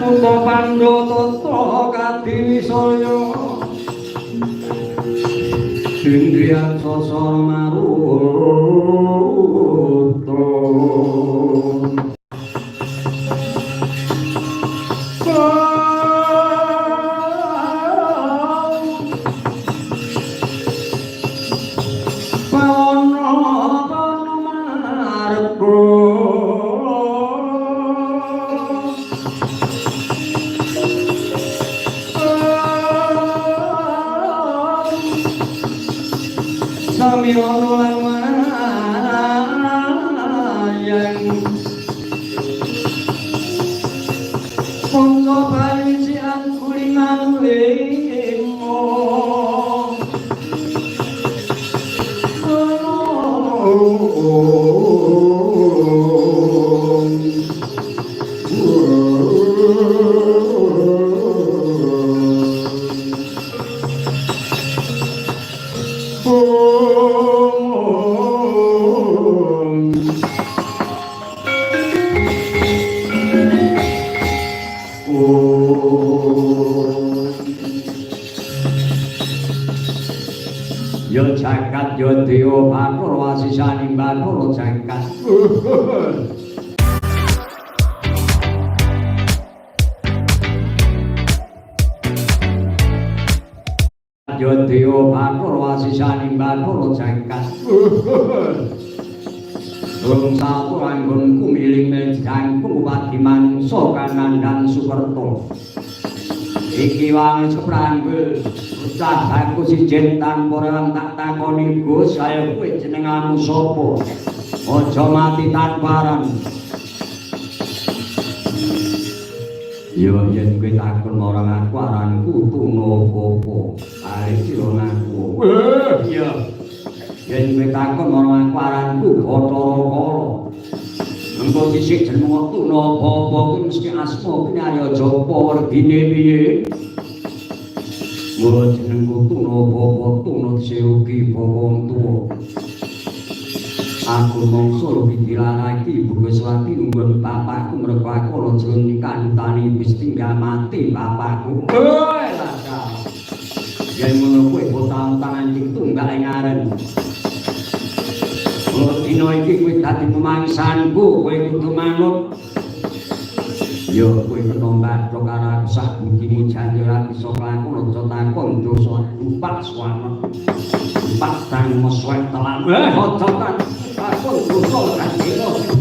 Kutha Pandhata kadiwisaya Indriyan sasara maruta. Pawana marga. Sami ana lan wayang Monggo bayician kuliman limo. Ya jagat ya dewa Bathara wasisane Bathara jagat. Ya dewa Bathara wasisane Bathara jagat. Wong satu anggonku miling jangkung padi manungsa kanandhan Sukerta. Iki wangi sepranggul bocah bangku sijen tanpa rewang tak takoni Gus, ayo kowe jenengamu sapa? Aja mati tanpa aran. Ya yen kowe takon marang aku aranku Tunapapa. Ae sira ngaku. Iya. Yen kowe takon marang aku aranku Bathara Kala. Engko sisik jeneng Tunapapa kuwi mesti asma kuwi Arya Japa werdine piye? Mula jenengku Tunapapa Tuna Seuki bawa tuwa. Aku mangsa luwih dilaraki Ibu Guswati nggon bapakku mergo aku ana jroning kanutane wis tinggal mati bapakku. Lah. Yen ngono kowe botang anjing tunggal ing aren. Dina iki kowe dadi pemangsanku, kowe kudu manut. Ya kowe kena mbathok karo aku sak budimu janji ora bisa kelakon aja takon dosa lupak swanget. Lupak dang meswek telan. Aja takon dosa janji.